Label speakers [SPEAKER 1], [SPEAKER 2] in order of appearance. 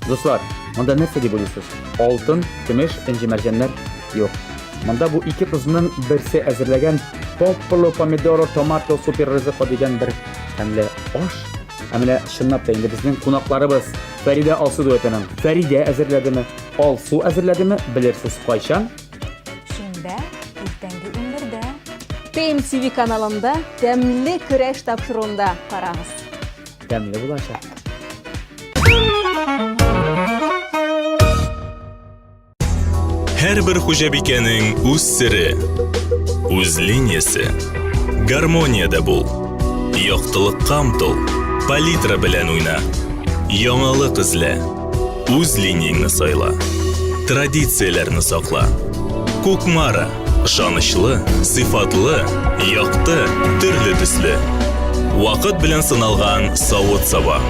[SPEAKER 1] Дуслар, монда нәрсә дип уйлыйсыз? Алтын, көмеш, энҗе мәрҗәннәр юк. Монда бу ике кызның берсе әзерләгән Попполо помидоро томато супер ризотто дигән бер тәмле аш. Ә менә чынлап та инде безнең кунакларыбыз Фәридә Алсу дуэтының Фәридә әзерләдеме, Алсу әзерләдеме, белерсез кайчан?
[SPEAKER 2] Шимбә, иртәнге унбердә.
[SPEAKER 3] TMTV каналында Тәмле көрәш тапшыруында карагыз.
[SPEAKER 1] Тәмле булачак.
[SPEAKER 4] Һәрбер хуҗабикәнең үз сере, үз линиясе. Гармониядә бул. Яктылыкка омтыл. Палитра белән уйна. Яңалык эзлә. Үз линияңне сайла. Традицияләрне сакла. Кукмара. Ышанычлы, сыйфатлы, якты, төрле төсле. Вакыт белән сыналган савыт-саба.